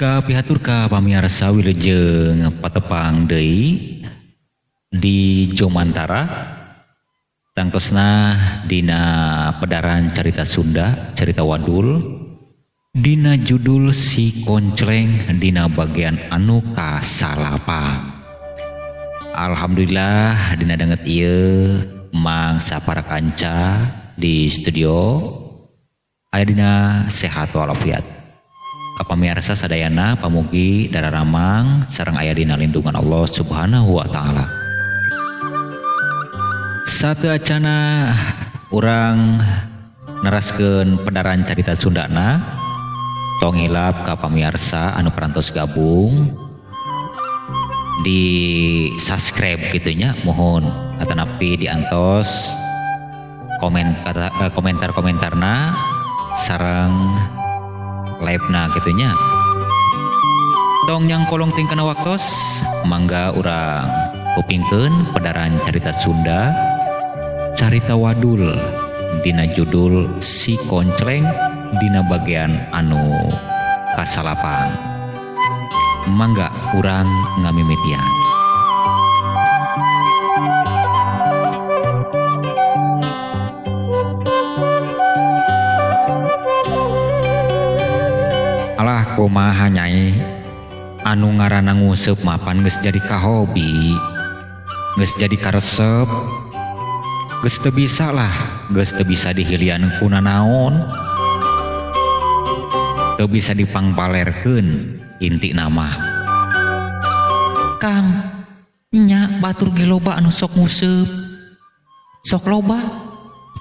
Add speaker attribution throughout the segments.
Speaker 1: Kapihatur ka pamiarsa wilujeng patepang deui di Jomantara tangtosna dina pedaran carita Sunda, carita wadul dina judul Si Koncleng dina bagian anu kasalapan. Alhamdulillah dina danget ieu mangsa para kanca di studio aya dina sehat walafiat. Pamiarsa sadayana pamugi dararamang sareng aya dina lindungan Allah Subhanahu wa taala. Sateuacana urang neraskeun pedaran carita Sundana, tong hilap ka pamiarsa anu parantos gabung di subscribe gitunya, mohon atanapi diantos komentar-komentarna sareng live-na gitunya. Tong nyangkolong tingkana waktos, mangga urang kupingkeun pedaran carita Sunda, carita wadul dina judul Si Koncleng dina bagian anu kasalapan. Mangga urang ngamimitian. Alah kumaha nyai, anu ngaranna nguseup mapan geus jadi kahobi, geus jadi karesep, geus teu bisa lah, geus teu bisa dihilian ku nanaon, teu bisa dipangpalerkeun inti nama. Kang, nya batur ge loba anu sok nguseup, sok loba,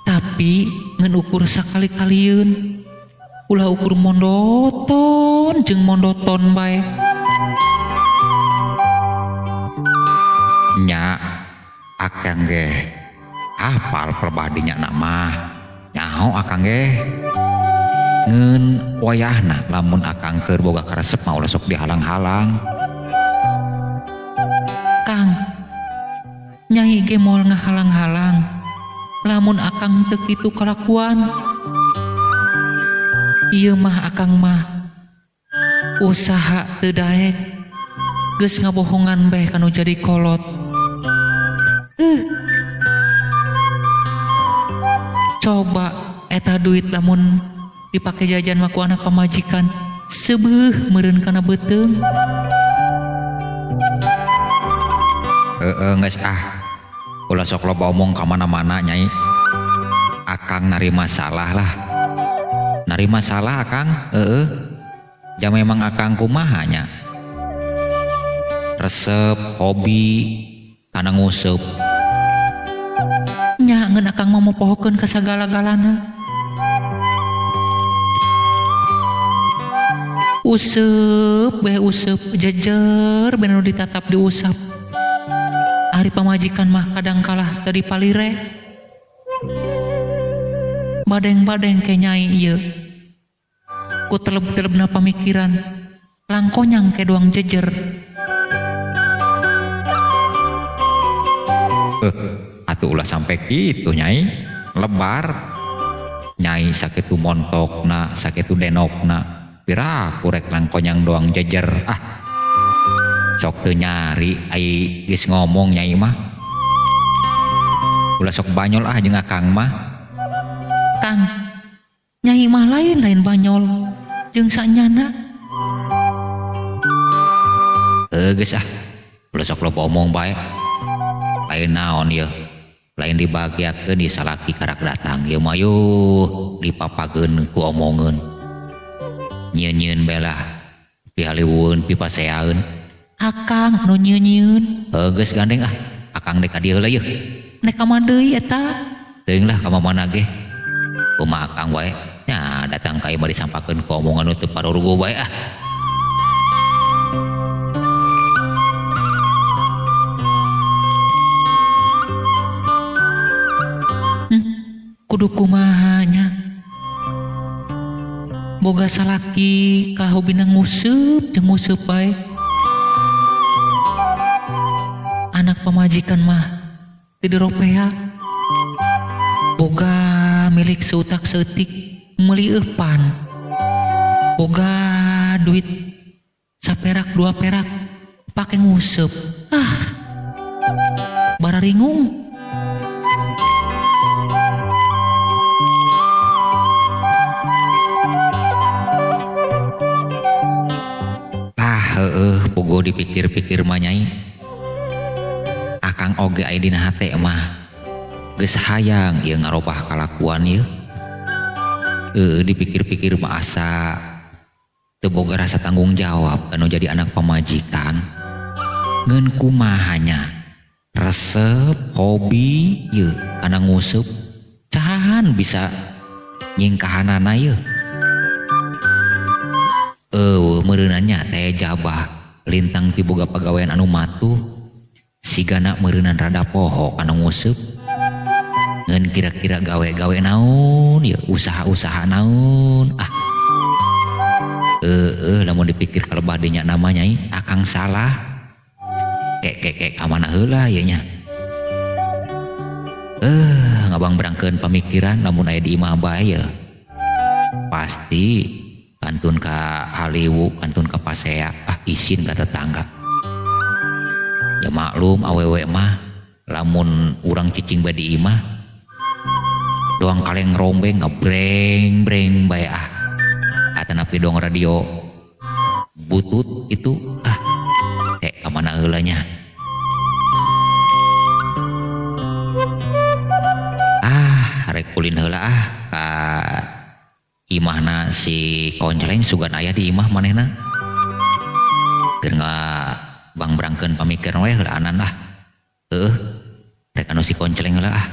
Speaker 1: tapi ngan ukur sakali-kalieun. Ulah ukur mondoton jeung mondoton bae. Nya akang ge hafal perbadinya nama. Nyaho akang ge ngeun wayahna lamun akang keur boga karesep mah ulah sok dihalang-halang. Kang, nyai ge moal ngahalang-halang lamun akang teu kitu kalakuan. Ieu mah akang mah usaha teu daek, geus ngabohongan bae kanu jadi kolot. Coba eta duit lamun dipake jajan mah ku anak pamajikan, seubeuh meureun kana beuteung. Heeh geus ah, ulah sok loba omong ka mana-mana nyai. Akang narima salah lah. Narima salah akang, heeh. Ja memang akang kumaha nya. Resep, hobi, kana nguseup. Nya ngeun akang mah mopohokeun ka sagala-galana. Useup beh useup, jejer beh nu ditatap diusap. Ari pamajikan mah kadang kalah teu dipalire. Badeng-badeng ke nyai ieu. Ku teleb-telebna pamikiran, langkonyang ke doang jejer. Atuh ulah sampai kitu nyai, lebar. Nyai sakitu montokna, sakitu denokna. Piraku rek langkonyang doang jejer. Ah. Sok teu nyari ai geus ngomong nyai mah. Ulah sok banyol ah jeung akang mah. Kang, nyai mah lain banyol jeung sanyana. Geus ah, ulah sok loba omong bae. Lain naon ieu, lain dibahagiakeun di salaki karak datang ieu mah yuh dipapageun ku omongeun. Nyieun-nyieun bae lah, pihaliwueun pipaseaeun. Akang nu nyieun-nyieun. Geus gandeng ah, akang dek ka dieu heula yeuh. Nek ka mana deui eta? Teuing lah ka mana ge. Kumaha akang wae nya datang ka imah disampakeun ku omongan nu teu parurugu bae ah. Kudu kumaha nya. Boga salaki kahobina nguseup jeung nguseup bae. Anak pamajikan mah teu diropea. Boga milik seutak seutik meuli eupan. Boga duit Saperak dua perak pake nguseup. Ah. Bararingung. Ah heueuh pogo dipikir-pikir mah nyai. Akang oge aya dina hate mah. Geus hayang ieu ngarobah kalakuan ieu. Dipikir-pikir mah asa teu boga rasa tanggung jawab anu jadi anak pamajikan. Ngeun kumaha nya? Resep hobi ieu kana nguseup cahan bisa nyingkahanana ieu. Eueuh meureunna nya teh jabah lintang ti boga pagawean anu matuh sigana meureunan rada poho kana nguseup. Ngeun kira-kira gawe-gawe naon ieu, usaha-usaha naon. Ah. Lamun dipikir kalebah dinya namanya akang salah. Kek ka mana heula ieu nya. Ngabang berangkeun pamikiran lamun aya di imah bae ye. Pasti kantun ka haliwu, kantun ka pasea, ah isin ka tetangga. Ya maklum awewe mah lamun urang cicing bae di imah doang kaleng rombeng ngebreng-breng bae ah. Atanapi dong radio butut itu ah ka mana heula nya. Ah rek ulin heula ah ka imahna si Konceleng sugan aya di imah manehna. Keur ngabang berangkeun pamikiran we heulaanan lah. Heueuh rek anu si Konceleng heula ah.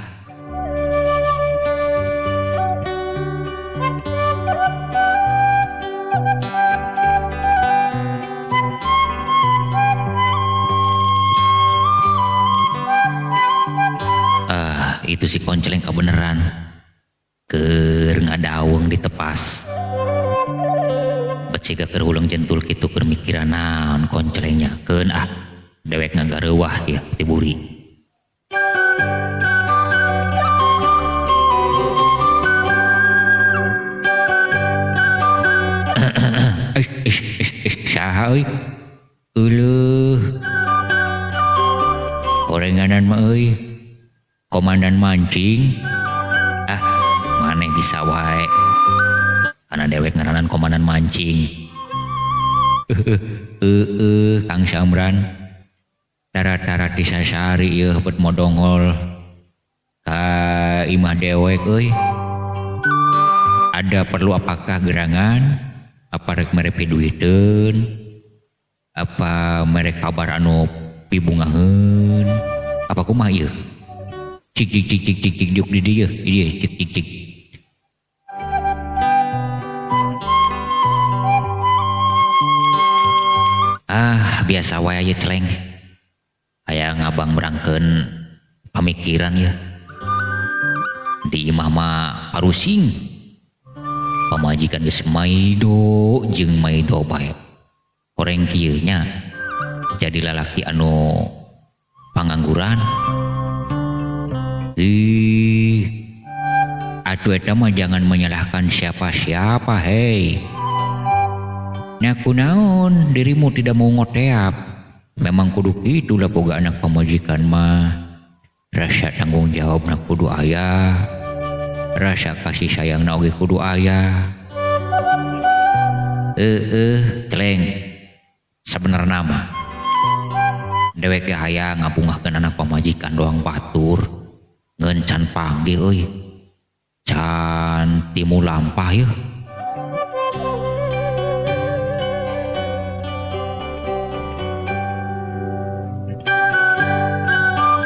Speaker 1: Itu si Konceleng kebeneran keur ngadaweng ditepas. Bet siga keur huleng jentul kitu keur mikiran naon Koncelengnya. Keun ah dewek ngagareuwah ieu tiburi. Saha euy? Euleuh. Gorenganan mah euy. Komandan mancing. Ah, maneh bisa wae. Karena dewek ngaranan komandan mancing. Kang Samran. Tara-tara disasari ieu bet modongol ka imah dewek euy. Ada perlu apakah gerangan? Apa rek mere piduiteun? Apa mere kabar anu pibungaheun? Apa kumaha ieu? Cik cik cik cik cik cik diuk di dieu, ieu cik cik cik. Ah, biasa wae ieu celeng. Aya ngabang berangkeun pamikiran ya. Di imah mah parusing. Pamajikan geus maido jeung maido bae. Koreng kieu nya jadi lalaki anu pangangguran. Ih, atuh eta mah jangan menyalahkan siapa-siapa, hei. Nya kunaon dirimu tidak mau ngoteap. Memang kudu kitu lah boga anak pamajikan mah. Rasa tanggung jawabna kudu aya. Rasa kasih sayangna oge kudu aya. Celeng. Sabenerna mah dewek ge hayang ngabungahkeun anak pamajikan doang batur. Ngeun can panggih euy. Can timu lampah yeuh.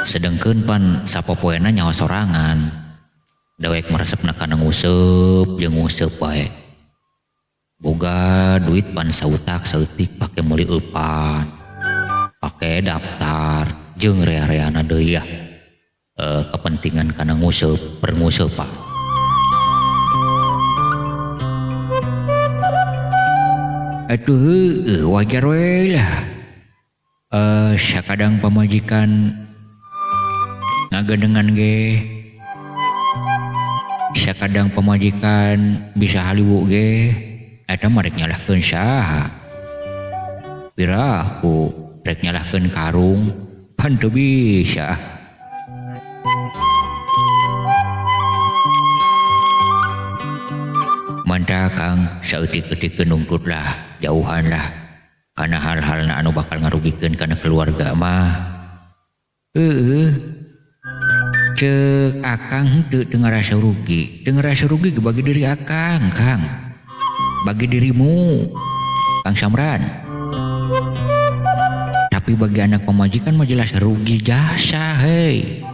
Speaker 1: Sedengkeun pan sapopoena nyawa sorangan. Dewek meresepna kana nguseup jeung nguseup bae. Boga duit pan sautak saeutik pake meuli eupan. Pake daftar jeung rea-reana deui ah. Kepentingan kana nguseup pernguseupan. Aduh heueuh wajar we lah. Sakadang pamajikan ngagedengan ge. Sakadang pamajikan bisa haliwu ge. Eta mah rek nyalahkeun saha. Piraku rek nyalahkeun karung pan teu bisa. Mantap Kang, saeutik-eutik nungtut lah, jauhan lah kana hal-hal na anu bakal ngarugikeun kana keluarga mah. Heueuh. Ceuk akang henteu teu ngarasa rugi, teu ngarasa rugi bagi diri akang, Kang. Bagi dirimu, Kang Samran. Tapi bagi anak pamajikan mah jelas rugi jasa, hei.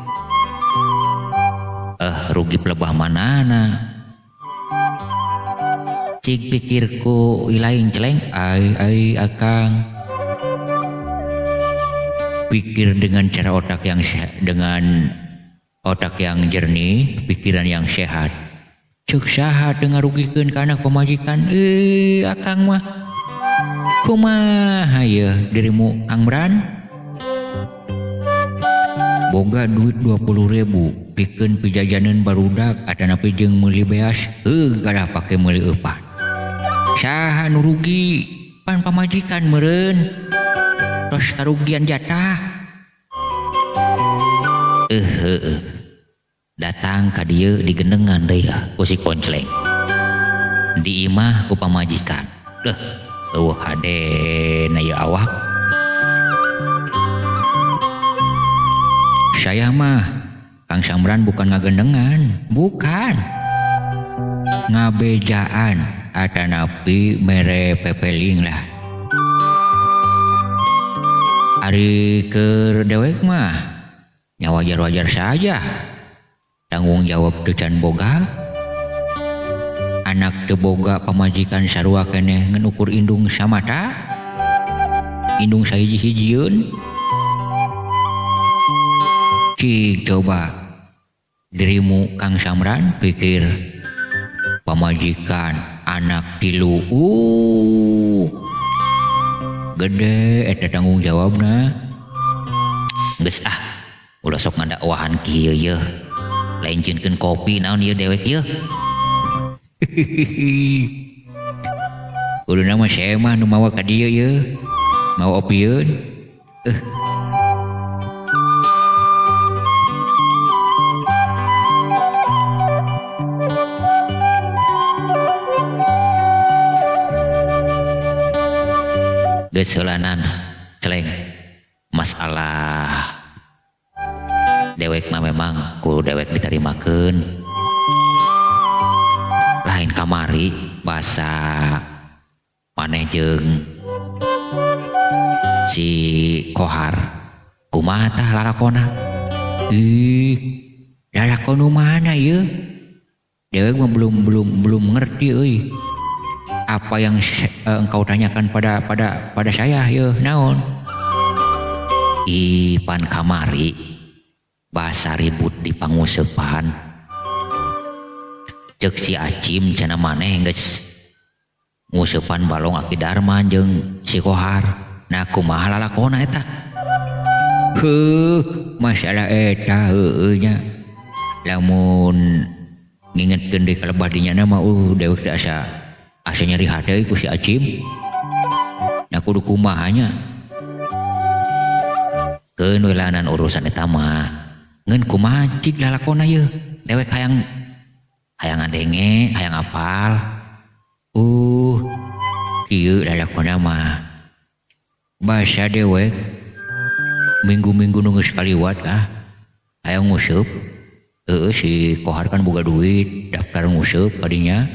Speaker 1: Rugi pelebah manana. Cik pikirku ilaing celeng, ai ai akang. Pikir dengan cara otak yang dengan otak yang jernih, pikiran yang sehat. Cek saha teu ngarugikeun ka anak pamajikan, akang mah. Kumaha yeuh dirimu Kang Bran? Boga duit 20.000, pikeun pijajaneun barudak atanapi jeung meuli beas, heuh gadah pake meuli eupan. Saha nu rugi? Pan pamajikan meureun. Tos karugian jatah. Heueuh. Datang ka dieu digendengan deui lah ku si Koncleng. Di imah ku pamajikan. Deuh, eueuh hadena ieu awak. Saya mah Kang Samran bukan ngagendengan, bukan. Ngabejaan atanapi mere pepeling lah. Ari keur dewek mah nya wajar-wajar saja. Tanggung jawab teu can boga. Anak teu boga pamajikan sarua keneh ngan ukur indung samata. Indung sahiji-hijieun. Cik coba dirimu Kang Samran pikir pamajikan anak tilu, gede eta tanggung jawabna. Geus ah, ulah sok ngadakwahan kieu yeuh. Lain cinkeun kopi naon ieu dewek yeuh. Kuduna mah saya mah nu mawa ka dieu yeuh. Mawa opieun. Geus heulanan celeng masalah dewek mah memang ku dewek ditarimakeun. Lain kamari basa maneh jeung si Kohar kumaha tah lalakona? Ih, lalakon nu mana ieu? Dewek mah belum ngerti euy. Apa yang engkau tanyakan pada saya yeuh naon? Ipan kamari basa ribut di pangusepan. Ceuk si Acim cenah maneh geus ngusepan balong Aki Darman jeung si Kohar. Nah kumaha lalakona eta? Heuh, masalah eta heueuh nya. Lamun ngingetkeun deui ka lebah dinya mah dewek teh asa nyeri hate ku si Acim. Nah kudu kumaha nya. Keun welanan urusan eta mah. Ngeun kumaha cik lalakona yeuh. Dewek hayang ngadenge, hayang apal. Kieu lalakona mah. Basa dewek minggu-minggu nu geus kaliwat ah. Hayang nguseup. Heueuh si Kohar kan boga duit, daftar nguseup kadinya.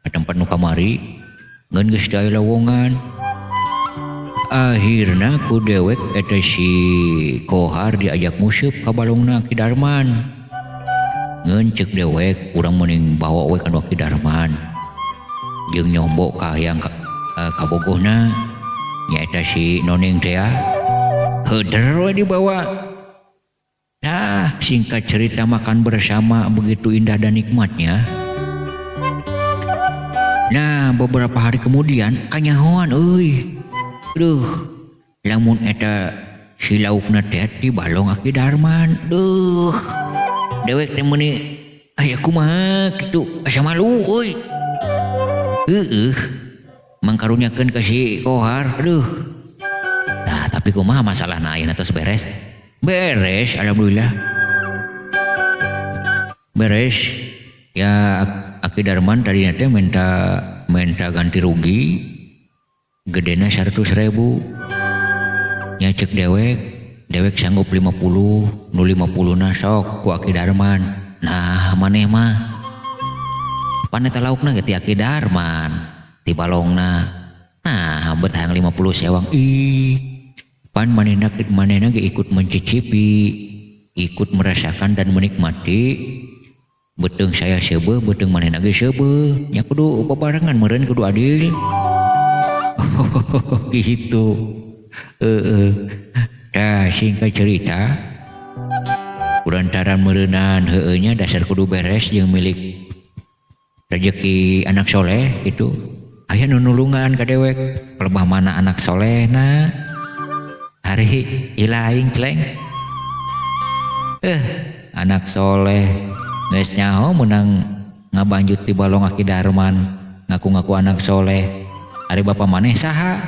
Speaker 1: Tempat nu kamari ngeun geus teu aya lowongan. Akhirna ku dewek eta si Kohar diajak nguseup ka balongna Ki Darman. Ngeun ceuk dewek urang mending bawa we ka Ki Darman. Jeung nyombok ka hayang kabogohna nyaeta si Noneng teh. Heuder we dibawa. Nah, singkat cerita makan bersama begitu indah dan nikmatnya. Nah, beberapa hari kemudian kanyahoan euy. Duh, lamun eta si laukna teh di balong Aki Darman. Duh. Dewek teh meuni aya kumaha kitu asa malu euy. Heueuh. Mangkarunyakeun ka si Kohar. Aduh. Nah, tapi kumaha masalahna ayeuna tos beres? Beres, alhamdulillah. Beres. Ya Aki Darman tadinya teh minta ganti rugi gedena 100.000. Nya cek dewek sanggup 50, nu 50 na sok ku Aki Darman. Nah, maneh mah pan eta laukna ge ti Aki Darman, ti balongna. Nah, betahang 50 sewang. Ih, pan manehna ge ikut mencicipi, ikut merasakan dan menikmati. Beuteung saya seubeuh, beuteung manehna ge seubeuh. Nya kudu babarengan meureun kudu adil. Gitu. Tah singkat cerita, kulantaran meureunan heueuh nya dasar kudu beres jeung milik rezeki anak soleh gitu. Aya nu nulungan ka dewek, pelebah mana anak solehna. Hari ilaing celeng. Anak soleh geus nyaho meunang ngabanjut ti balong Aki Darman, ngaku-ngaku anak soleh. Ari bapa maneh saha?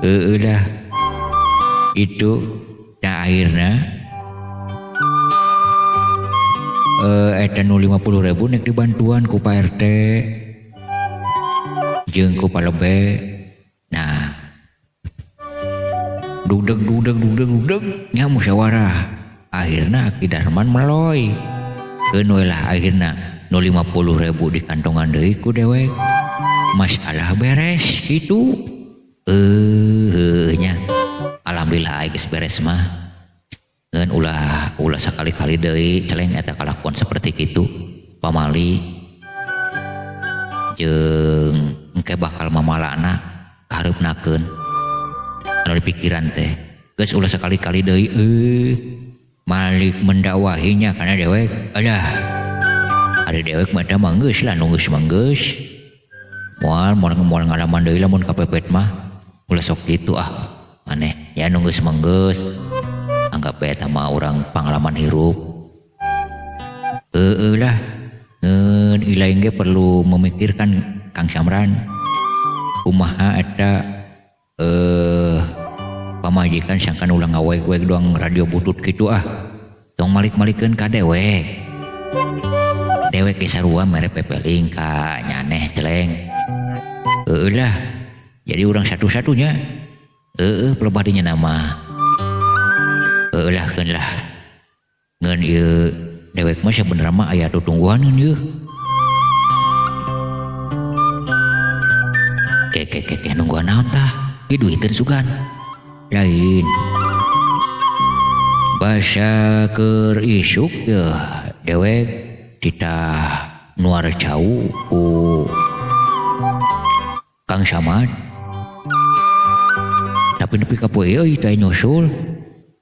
Speaker 1: Heueuh dah. Itu dah akhirna eta nu 50.000 nek dibantuan ku Pak RT jeung ku Pak Lebe. Nah, dugdeg dugdeg dugdeg dugdeg nya musyawarah. Akhirna Aki Darman meloy. Keun we lah akhirna nu 50.000 dikantongan deui ku dewek. Masalah beres kitu. Nya. Alhamdulillah geus beres mah. Ngeun ulah sakali-kali deui celeng eta kalakuan seperti kitu. Pamali jeung engke bakal mamalana kahareupnakeun. Anu dipikiran teh geus ulah sakali-kali deui malik mendakwahinya kana dewek. Alah. Ari dewek mah da mah geus lah nu geus mah geus. Moal moal ngalaman deui lamun kapepet mah. Ulah sok kitu ah. Maneh ya nu geus mah geus. Anggap bae eta mah urang pangalaman hirup. Heueuh lah. Ngeun ilaing ge perlu memikirkan Kang Samran. Kumaha eta pamajikan sangkan ulah ngaweg-weg doang radio butut kitu ah. Tong malik-malikeun ka dewek. Dewek ge sarua mere pepeling ka nyaneh celeng. Heueuh lah. Jadi urang satu-satunya. Heueuh pelebah dinya nama. Heueuh lah keun lah. Ngeun ieu dewek mah sabenerna mah aya tutungguhaneun ieu. Ke nungguan naon tah? Ieu duiteun sugan. Lain. Basa keur isuk yeuh dewek titah nuar cau ku Kang Samad. Tapi nepi ka poe euy teh nyusul.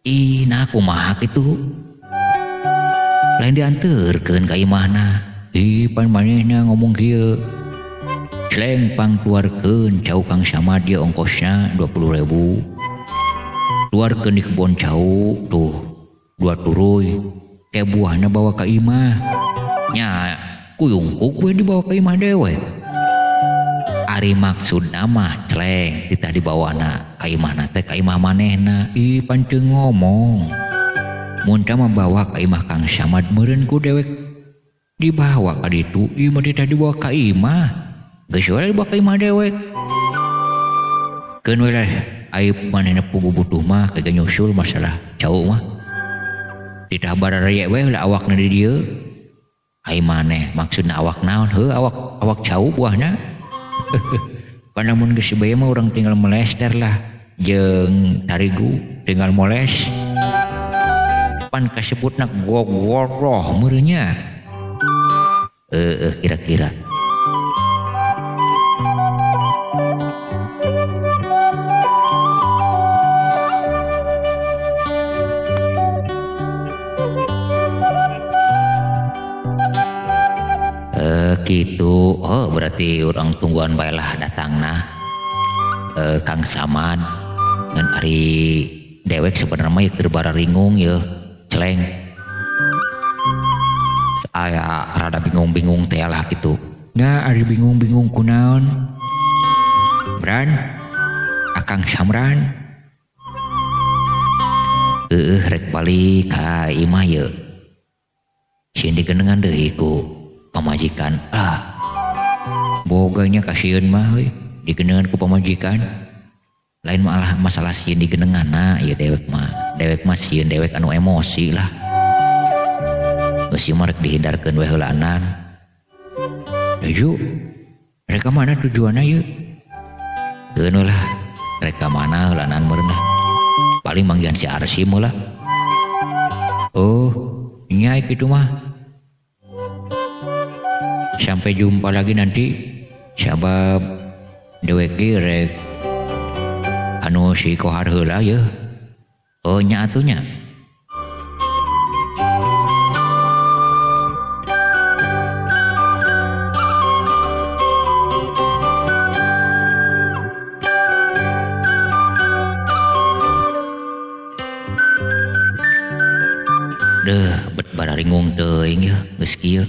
Speaker 1: Ih, nah kumaha kitu? Lain dianterkeun ka imahna. Ih, pan manehna ngomong kieu. Celeng pangtuarkeun cau Kang Samad ieu ongkosna 20.000. Tuarkeun di kebon cau tuh dua turuy. Ke buahna bawa ka imah. Nya kuyungkuk we dibawa ka imah dewek. Ari maksudna mah celeng titah dibawana ka imahna teh ka imah manehna. Ih, pan teu ngomong. Mun tah mabawa ka imah Kang Samad meureun ku dewek dibawa ka ditu. Ieu mah titah dibawa ka imah. Geus we dibawa ka imah dewek. Keun we lah aib manehna puguh butuh mah kagak nyusul masalah cau mah. Titah bararaya we lah awakna di dieu. Ai maneh maksudna awak naon? Heuh awak cau buahna. Panamun geus bae mah urang tinggal melester lah jeung tarigu tinggal moles. Pan kasebutna gogoroh meureunnya. Kira-kira. Gitu. Oh berarti orang tungguan bae lah datangna Kang Samad ngan ari dewek sebenarnya mah keur bararingung yeuh celeng. Aya rada bingung-bingung teh lah gitu. Nah ari bingung-bingung kunaon? Bran, Akang Samran. Heueuh rek balik ka imah ye. Sieun digenengan deui ku pamajikan. Ah. Boganya kasieun mah euy, digenengan ku pamajikan. Lain malah masalah sieun digenenganna ieu dewek mah. Dewek mah sieun dewek anu emosi lah. Geus ieu mah rek dihindarkeun we heulaanan. Yuk, rek ka mana tujuanna yeuh? Keun lah, rek ka mana heulaanan meureun lah. Paling manggihan si Arsim lah. Oh, nya kitu mah. Sampai jumpa lagi nanti. Sabab dewek ge rek anu si Kohar heula yeuh. Oh nya atuh nya. Deh, bet bararingung teuing yeuh geus kieu.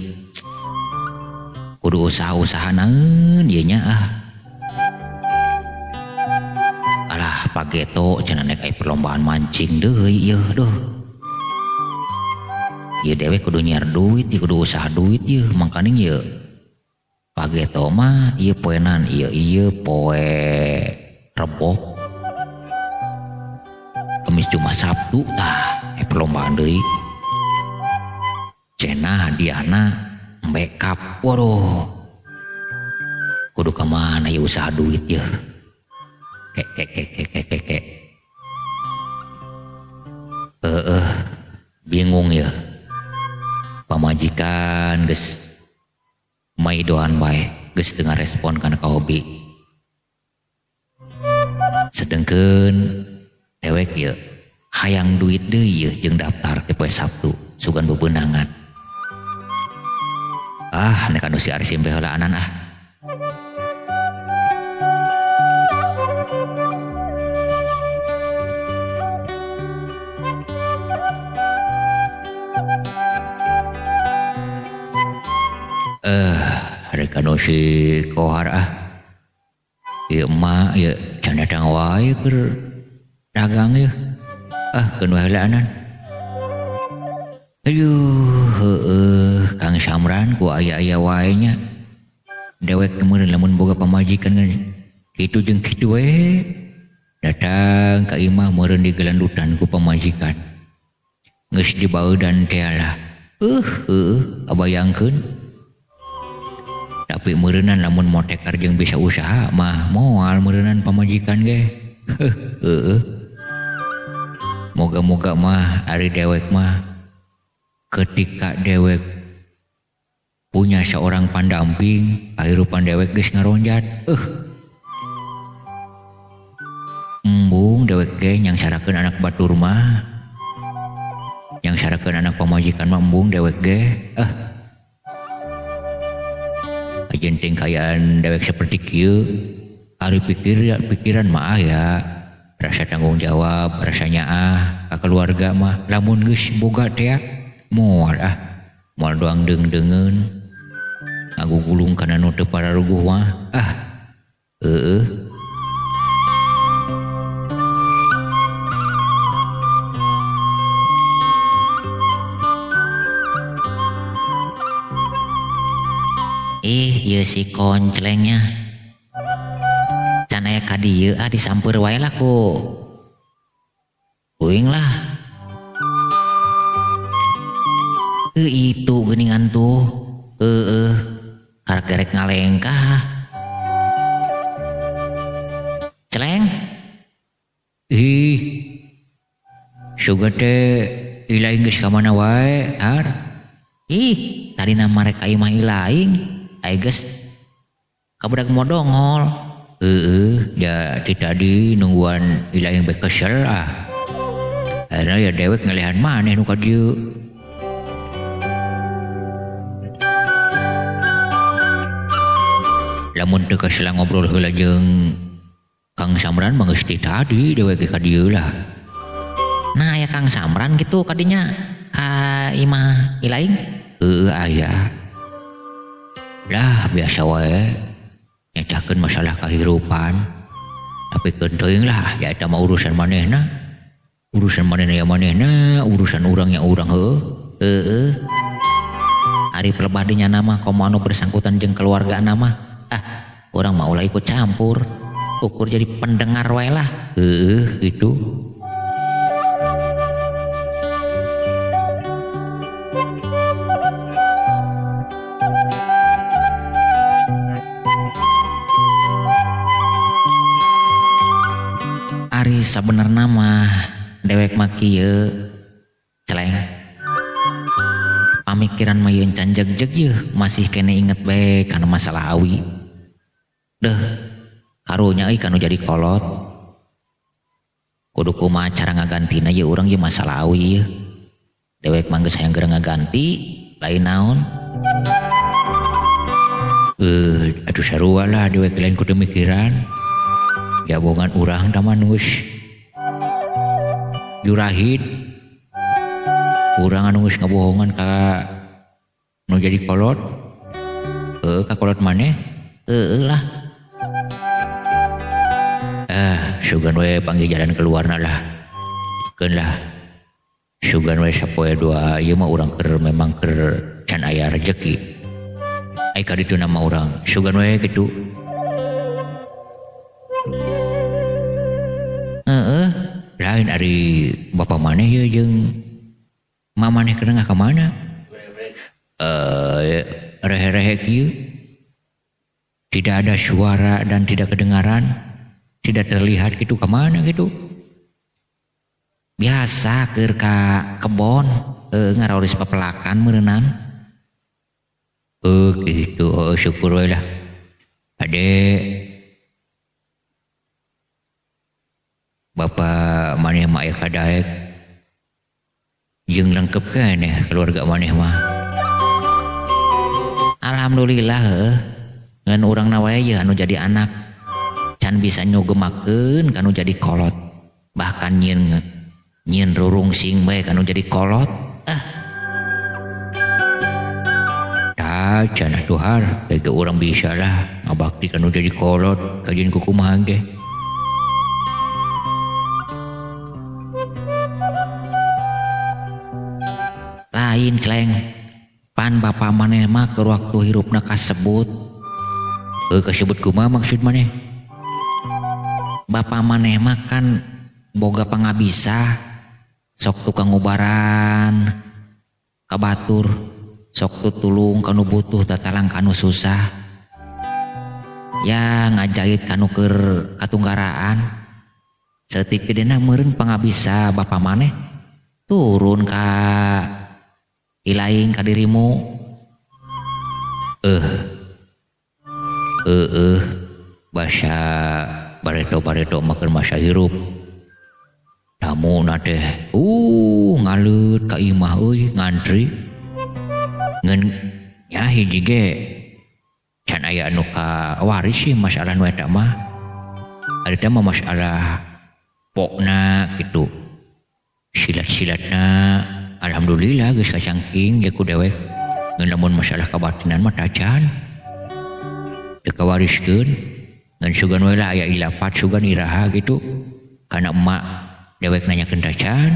Speaker 1: Kudu usaha-usaha naeun ieu nya ah. Alah pageto cenah nek aya perlombaan mancing deui ieu duh. Ieu dewek kudu nyiar duit, ieu kudu usaha duit ieu mangkaning ieu. Pageto mah ieu poenan ieu ieu poe Rebo. Kamis Jumat Sabtu tah aya perlombaan deui. Cenah hadiahna backup, waduh, kudu ka mana ya usaha duit ya, kek kek kek kek kek kek kek, bingung ya, pamajikan geus maidoan bae, geus teu ngarespon kana ka hobi, sedengkeun dewek ya, hayang duit deui yeuh jeung daftar ke poe Sabtu, sugan bebenangan. Ah, nek anu si Arsim teh heulaanan ah. Rek anu si Kohar ah. Ieu emak ieu can datang wae keur dagang ieu. Ah, keun wae heulaanan. Aduh, heueuh, Kang Samran ku aya-aya wae nya. Dewek meureun lamun boga pamajikan kitu jeung kitu we. Datang ka imah meureun digelandutan ku pamajikan. Geus dibaudan teh lah. Heueuh, kabayangkeun. Tapi meureunan lamun motekar jeung bisa usaha mah moal meureunan pamajikan ge. Heueuh. Moga-moga mah ari dewek mah ketika dewek punya seorang pandamping, kahirupan dewek geus ngaronjat. Embung dewek ge nyangsarakeun anak batur mah. Nyangsarakeun anak pamajikan mah embung dewek ge. Ajenting kayaan dewek seperti kieu, ari pikiran mah aya rasa tanggung jawab, rasanya ah ka keluarga mah lamun geus boga teh moal ah, moal doang deung-deungeun ngagugulung kana nu teu pararuguh mah ah. Heueuh. Ih, ieu si konclengnya. Can aya ka dieu ah disamper wae lah ku kuing lah. Itu geuningan tuh. Heeh, karek gerek ngalengkah. Celeng. Ih. Suga teh ilaing geus ka mana wae, Har? Ih, tadina marek ka imah ilaing. Ai geus kabudak modongol. Heeh, ya ti tadi nungguan ilaing bae kesel ah. Akhirna ya dewek ngalihan maneh nu ka dieu. Lamun teu kesel ngobrol heula jeung Kang Samran mah geus ti tadi dewek ka dieu lah. Nah, aya Kang Samran kitu kadinya ka imah ilaing? Heueuh aya. Lah biasa wae nyecahkeun masalah kahirupan. Tapi keun teuing lah ya eta mah urusan manehna. Urusan manehna ya manehna, urusan urang ya urang heueuh. Heueuh. Ari pelebah dinya mah komo anu bersangkutan jeung keluarga mah. Ah, urang mah ulah ikut campur. Ukur jadi pendengar wae lah. Heueuh gitu. Ari sabenerna mah dewek mah kieu celeng. Pamikiran mah yeun can jeg-jeg yeuh masih kene inget bae kana masalah awi. Deh, karunya euy kanu jadi kolot. Kudu kumaha cara ngagantina yeuh urang ieu masalah awi yeuh. Dewek mah geus hayang geura ngaganti, lain naon. Aduh sarua lah dewek lain kudu mikiran. Jabongan urang tah mah geus jurahid. Urang anu geus ngabohongan ka nu jadi kolot. Heueuh ka kolot maneh? Heueuh lah. Sugan we panggil jalan keluarna lah. Keun lah. Sugan we sapoe dua ieu mah urang keur memang keur can aya rejeki. Ai ka ditu nama urang sugan we kitu. Heeh, lain ari bapa maneh ieu jeung mama maneh keur ka mana? Rehe-rehe kieu. Tidak ada suara dan tidak kedengaran, tidak terlihat gitu ka mana gitu. Biasa keur ka kebon, ngaroris pepelakan meureunnan. Gitu, syukur we lah. Ade bapa maneh mah aya kadaek jeung lengkep keneh keluarga maneh mah. Alhamdulillah heuh. Ngan urangna wae yeuh anu jadi anak can bisa nyugemakeun kanu jadi kolot. Bahkan nyieun rurungsing bae kanu jadi kolot. Ah. Tah can atuh har kitu urang bisa lah ngabakti kanu jadi kolot kajian kukumaha ge. Lain celeng pan bapa maneh mah keur waktu hirupna kasebut. Kasebut kumaha maksud maneh? Bapa maneh mah kan boga pangabisa, sok tukang ngubaran ka batur, sok tutulung kanu butuh tatalang kanu susah. Ya ngajahit kanu keur katunggaraan. Saeutik gedena meureun pangabisa bapa maneh turun ka ilaing ka dirimu. Basa bareto-bareto mah keur masa hirup. Tamu na teh ngaleut ka imah euy ngantri. Ngan nya hiji ge can aya anu ka waris sih masalah nu eta mah. Ari teh mah masalah pokna kitu. Silat-silatna alhamdulillah geus kacangking ye ku dewek. Ngan lamun masalah kabatinan mah tacan. Teu kawariskeun ngan sugan we lah aya ilapat sugan iraha gitu. Kana emak dewek nanyakeun tacan.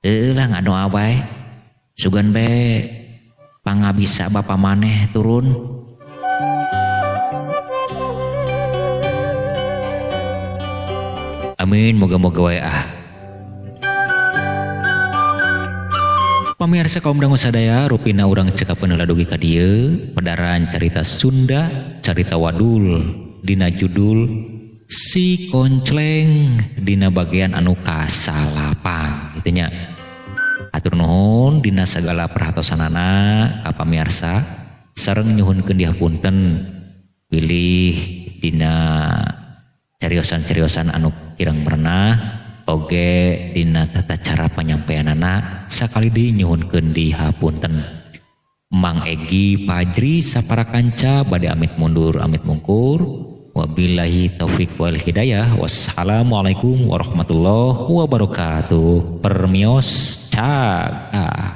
Speaker 1: Heueuh lah ngadoa bae. Sugan bae pangabisa bapa maneh turun. Amin, moga-moga wae ah. Pamirsa kaum dangu sadaya, rupina urang cekapeun heula dugi ka dieu pedaran carita Sunda, carita wadul dina judul Si Koncleng dina bagian anu kasalapan kitu nya. Atur nuhun dina sagala perhatosanana ka pamirsa sareng nyuhunkeun dihapunten bilih dina cariosan-cariosan anu kirang merenah oge dina tata cara panyampaianana sakali deui nyuhunkeun dihapunten. Mang Egi Pajri sapara kanca bade amit mundur amit mungkur. Wabillahi taufik wal hidayah. Wassalamualaikum warahmatullahi wabarakatuh. Permios cag.